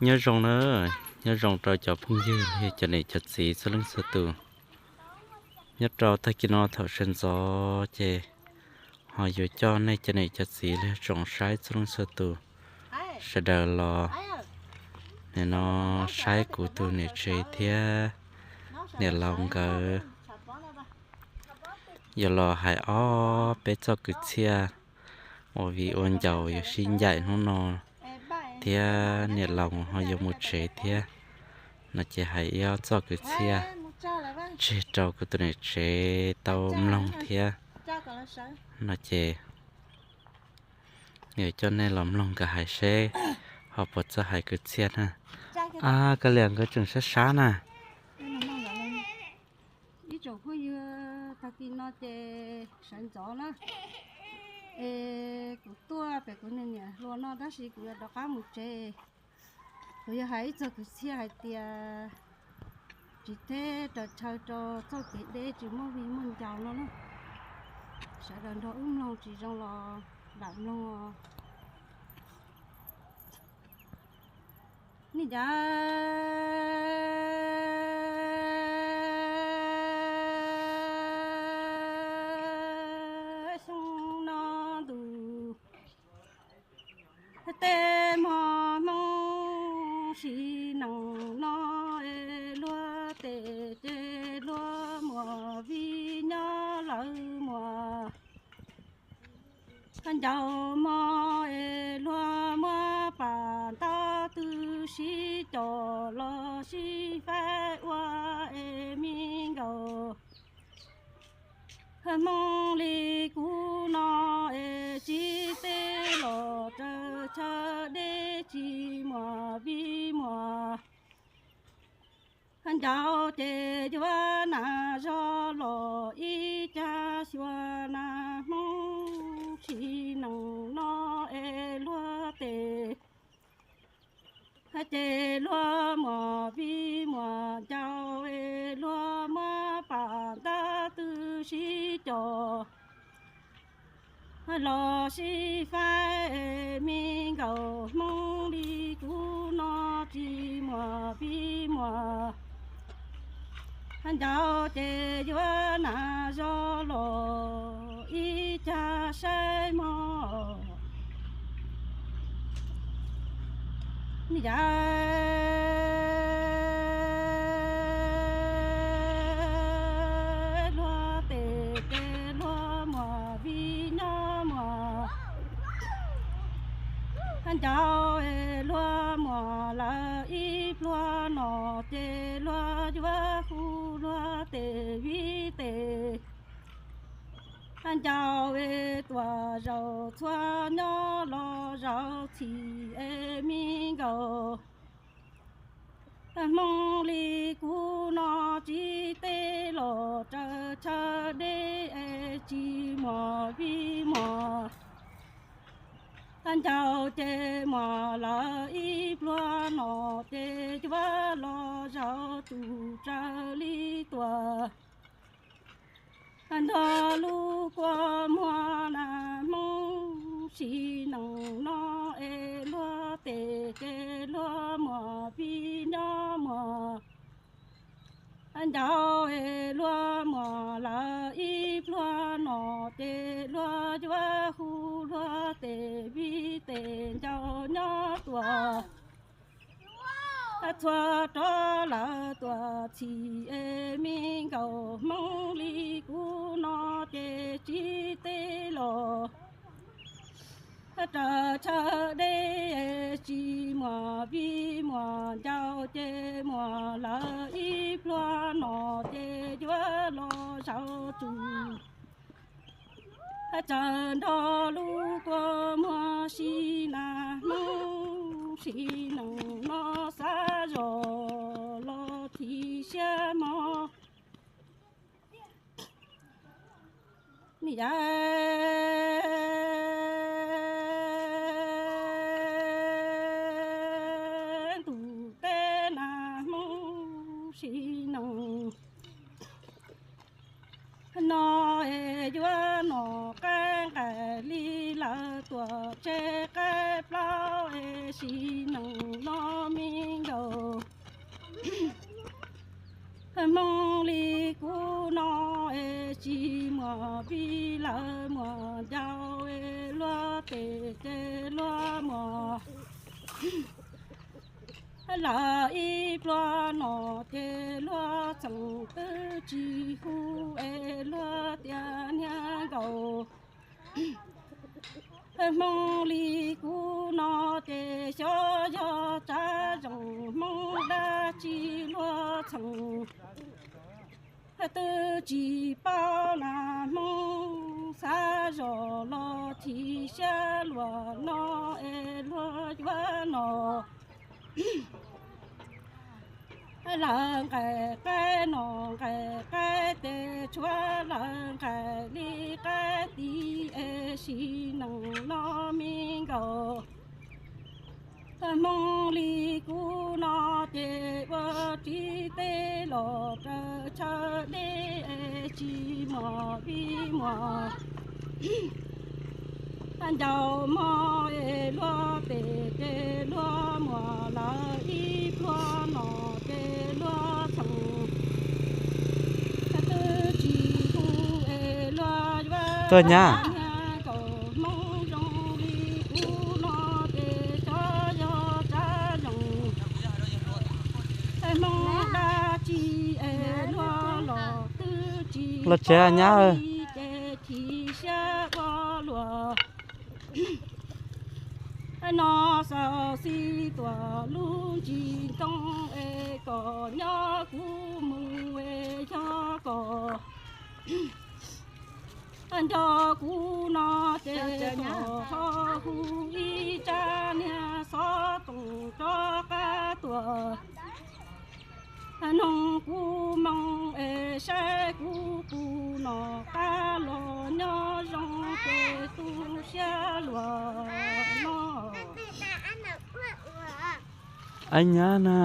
Nyob zoo na, nyob zoo rau cov phooj ywg los yog cov niam cov txiv txhua leej txhua tus. Nyob rau tag kis no thaum sawv ntxov ces ho yuav coj nej cov niam cov txiv los yog tsoom saib txhua leej txhua tus sawv daws los nim no saib kuv tus niam tsev thiab niam laus nkawd yuav los hais ob peb txoj kwv txhiaj uas vim ua ncaus yuav sib ncaim hnub no thiab niam laus ho yuav mus tsev thiab no ces hais ib ob txoj kwv txhiaj tseg rau kuv tus niam tsev tau mloog thiab no ces yuav coj nej los mloog nkawd hais seb ho puas txawj hais kwv txhiaj na. Ab, koj liam nkawd tseem sab sab na. Ib tsoom phooj ywg, tag kis no ces sawv ntxov na, es kuv tuaj pem kuv niam hluas no tab sis kuv yuav rov qab mus tsev. Kuv yog hais ib txog kwv txhiaj hais tias tsis teb raws chaw rau txoj kev deb tsis muaj viv muaj ncaus no na. Sawv daws nrog wb mloog tsis zoo los lam mloog os. Ni cas xyoo no ntuj tej hmo hmoov sim neej no es luag tes ces luag muaj vij nyob lawv muaj ncaus hmo es luag muab pam ntab twg sib cog los sib faib ua es me nkaus. Hmoov li kuv no es tsis teb los raws chaw deb tsis muaj vij muaj ncaus ces yuav nas zog los ib cag xyuas nas hmoov sim neej no es luag tes ces luag muaj vij muaj ncaus es luag muab pam ntab twg sib cog los sib faib me nkaus. Hmoov li kuv no tsis muaj vij muaj ncaus ces yuav nas zog los ib cag saib mog. Yam luag tes ces luag muaj vij nyob muaj ncaus es luag muaj lawv ib pluag no ces luag yuav hu luag tes vij tes ncaus es tuaj zaum txhua nyob los zaum txhim es me nkaus. Hmoov li kuv no tsis teb los raws chaw deb es tsis muaj vij muaj ncaus ces muaj lawv ib pluag no ces yuav los zaum tus raws li tuaj nrog lub kua muag nas hmoov sim neej no es luag tes ces luag muaj vij nyob muaj ncaus es luag muaj lawv ib pluag no ces luag yuav hu luag tes vij tes ncaus nyob tuaj txhua rov lawm tuaj txhim es me nkaus. Hmoov li kuv no ces tsis teb los raws chaw deb tsis muaj vij muaj ncaus ces muaj lawv ib pluag no ces yuav los zaum tus tsaws nrog lub kua muag sim nas hmoov sim neej no xav zos los thim siab mog. Ni yam ntuj teb nas hmoov sim neej no es yuav nom qaib nqaim li lawv tuam tsev qaib plaub es sim neej no me Hmoob li kuv no es tsis muaj vij lawv muaj ncaus es luag tes ces luag muaj lawv ib pluag no ces luag txheem twb tsis hu es luag tias niag nkaus. Hmoob li kuv no ces xyov yog tsav zoo hmoob dab tsi luag txheem twb tsis paub na. Hmoob xav zoj los chim siab luag no es luag yuav no. Lawv nqaim qaib no nqaim qaib tes tshuav lawv nqaim li qaib tis es sim neej no me nkaus. Hmoob li kuv no ces ua tsis teb los raws chaw deb es tsis muaj vij muaj ncaus mog es luag tes ces luag muaj lawv ib pluag no ces luag txheem twb tsis hu es luag yuav tuaj nyab. Niag nkaus hmoob zoo li kuv no ces xyov yog tsav zoo hmoob dab tsi es luag los twb tsis los tsev nyab li ces chim siab ua luaj. No xaus xij tuaj lub ntsis ntoo es kom nyob kuv mus es yog kom nco kuv no ces kom ho hu ib tsab niag xov tooj rov qab tuaj noog kuv moo es saib kuv puas noj qab los nyob zoo ces tu siab luag no. Ab nyab na.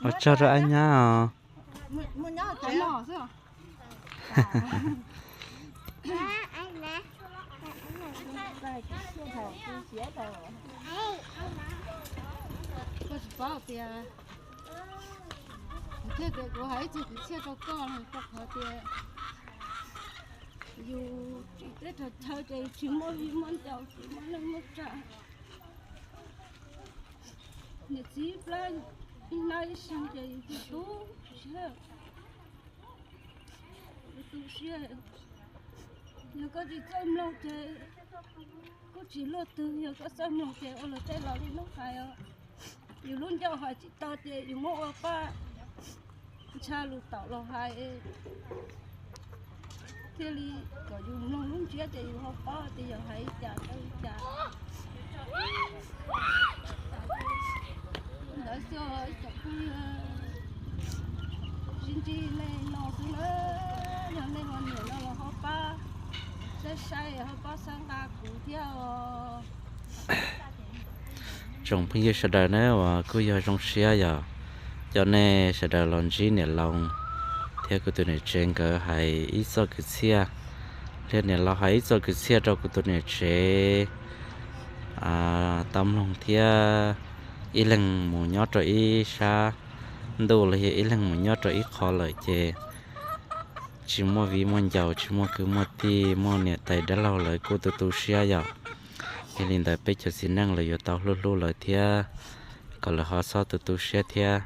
Ua tsaug rau ab nyab os. Koj tsis paub tias thiaj tias kuv hais ib txog kwv txhiaj rau koj no rau qhov tias yus tsis teb rau chaw ces yus tsis muaj vij muaj ncaus tsis muaj neej muaj tsav. Niam txiv plab ib hnab ib seeg ces yus tu siab, yus tu siab. Yog koj tsis txawj mloog ces kuj tsis luaj twg, yog koj txawj mloog ces ua luag tej laus li lub hais os. Yus lub ncauj hais tsis tau ces yus muab ua pab ntsha lus taum los hais thiaj li kom yus mloog lub ntsiab ces yus ho paub tias yus hais li cas tau li cas. Ntawd xwb ib tsoom phooj ywg, sib ntsib nej no xwb na, yog nej ho nyiam no los ho pab saib saib ho pab txhawb nqa kuv thiab os. Tsoom phooj ywg sawv daws na uas kuj yog zoo siab yog cov nej sawv daws los ntsib niam laus thiab kuv tus niam tsev nkawd hais ib txoj kwv txhiaj, thiab niam laus hais ib txoj kwv txhiaj rau kuv tus niam tsev tau mloog thiab ib leeg mus nyob rau ib sab ntuj los yog ib leeg mus nyob rau ib qho lawm ces tsis muaj viv muaj ncaus tsis muaj kwv muaj tij muaj niam tais dab laug lawv kuj tu tu siab yom. Yog li ntawd peb cov txiv neej los yuav tau hlub hlub lawv thiab kom lawv ho txhob tu tu siab thiab.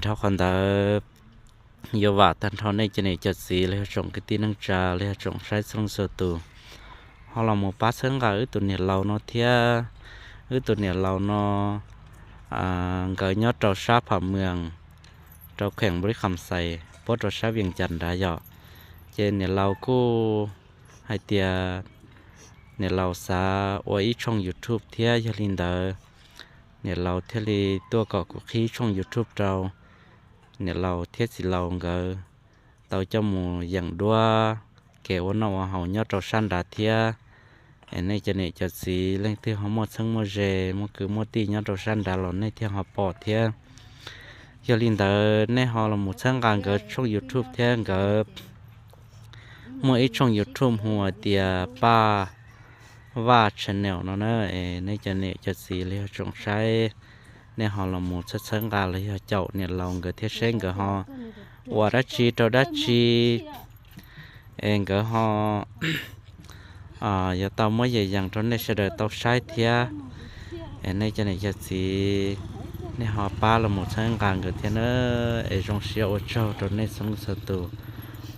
Dhau qhov ntawd yuav vam tag nrho nej cov niam cov txiv los yog tsoom kwv tij neej tsa los yog tsoom saib txhua leej txhua tus ho los mus pab txhawb nqa wb tus niam laus no thiab. Wb tus niam laus no nkawd nyob rau sab Pham Mws, rau kheem Npub Lis Kham Xais puab rau sab Vias Cas nrad yom. Ces niam laus kuj hais tias niam laus xav ua ib tshooj YouTube thiab, yog li ntawd niam laus thiaj li tuaj kom kuv qhib tshooj YouTube rau niam laus thiab txiv laus nkawd tau coj mus yeem duab kev ua noj ua haus nyob rau sab nrad thiab. Es nej cov niam cov txiv leej twg ho muaj txheeb muaj ze muaj kwv muaj tij nyob rau sab nrad los nej thiaj ho pom thiab. Yog li ntawd nej ho los mus txhawb nqa nkawd tshooj YouTube thiab, nkawd muaj ib tshooj YouTube hu hais tias Paj Vaj Channel no na. Es nej cov niam cov txiv los yog tsoom saib nej ho los mus txhawb txhawb nqa los yog caum niam laus nkawd thiab seb nkawd ho ua dab tsi rau dab tsi, es nkawd ho yuav tau muab yees yees rau nej sawv daws tau saib thiab. Es nej cov niam cov txiv, nej ho pab los mus txhawb nqa nkawd thiab na. Es zoo siab ua tsaug rau nej txhua leej txhua tus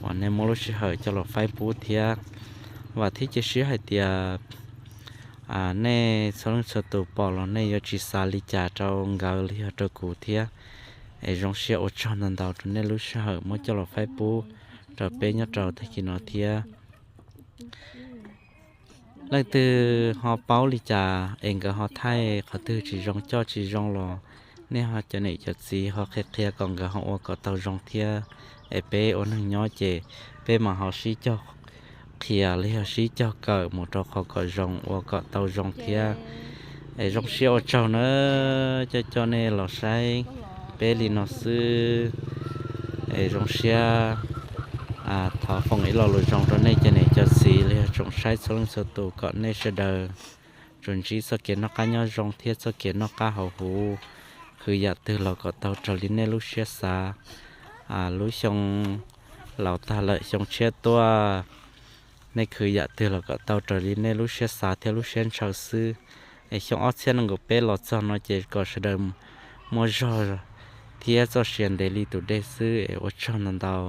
uas nej muab lub sij hawm coj los faib pub thiab. Vam thiab cia siab hais tias nej txhua leej txhua tus pom los nej yuav tsis xav li cas rau nkawd los yog rau kuv thiab. Es zoo siab ua tsaug ntau ntau rau nej lub sij hawm muab coj los faib pub rau peb nyob rau tag kis no thiab. Leej twg ho paub li cas es nkawd ho thaij qhov twg tsis zoo coj tsis zoo los nej ho cov niam cov txiv ho qhia qhia kom nkawd ho ua kom tau zoo thiab. Es peb ua neeg nyob ces peb mas ho sib cog qhia los yog sib cog kawm mus rau qhov kom zoo ua kom tau zoo thiab. Es zoo siab ua tsaug na, coj coj nej los saib peb li no xwb. Es zoo siab thov foom ib lo lus zoo rau nej cov niam cov txiv los yog tsoom saib txhua leej txhua tus kom nej sawv daws tsuas ntsib txoj kev noj qab nyob zoo thiab txoj kev noj qab haus huv, khwv yam twg los kom tau raws li nej lub siab xav. Lub xyoo laus tag lawm xyoo tshiab tuaj, nej khwv yam twg los kom tau raws li nej lub siab xav thiab lub siab ntshaw xwb. Es xyoo ob txhiab nees nkaum peb los txog no ces kom sawv daws muaj zog thiab txoj sia ntev li tus dej xwb. Es ua tsaug ntau ntau.